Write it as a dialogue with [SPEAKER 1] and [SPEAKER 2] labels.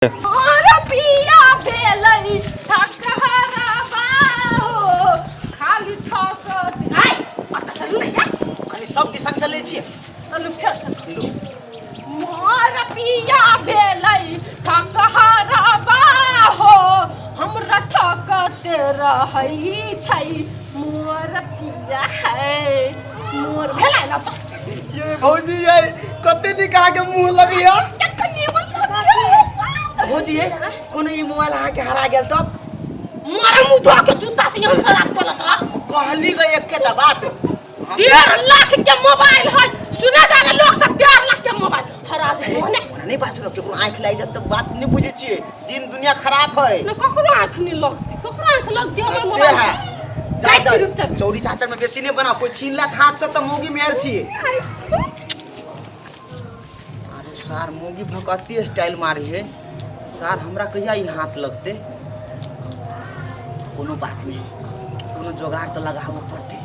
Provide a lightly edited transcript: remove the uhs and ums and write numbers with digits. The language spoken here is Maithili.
[SPEAKER 1] और पिया भेलै ठकहरबा हो खाली ठक आइ पता चलू ने या
[SPEAKER 2] कनि सब दिसन से लै छियै।
[SPEAKER 1] चलू फेर से।
[SPEAKER 2] लू।
[SPEAKER 1] मोर पिया भेलै ठकहरबा हो, हमरा ठकते रहै छै मोर पिया है मोर भेलै ना।
[SPEAKER 2] ये भौजी, ये कते नीक अहाँके मुँह लगैया। भौजी ये, कोनो ई मोबाइल अहाँके हरा गेल तब?
[SPEAKER 1] मारे मुंह धो के जूता से यहाँ शराब करत रह।
[SPEAKER 2] कहली गई एकेटा बात।
[SPEAKER 1] 1.5 लाख के मोबाइल है, सुने जाके लोग सब 1.5 लाख के मोबाइल हरा दे ने।
[SPEAKER 2] ओना नहि बाजू ने, केकरो आँखि लागि जायत तऽ बात नहि बुझै छियै, दिन दुनिया खराब है।
[SPEAKER 1] ने ककरो आँख नहीं लगती, ककरो आँख लगती हमर
[SPEAKER 2] से
[SPEAKER 1] मोबाइल
[SPEAKER 2] है।
[SPEAKER 1] जाइ छी रुक।
[SPEAKER 2] चौरी चाचर में बेसी नहीं बनाओ, कोई छीन लेत हाथ से तऽ मौगी मेहर छी। अरे सार, मौगी भकती स्टाइल मारी है सार, हमरा कहिया ई हाथ लगते? कोनो बात नहीं, कोनो जोगाड़ तऽ लगाबऽ पड़तै।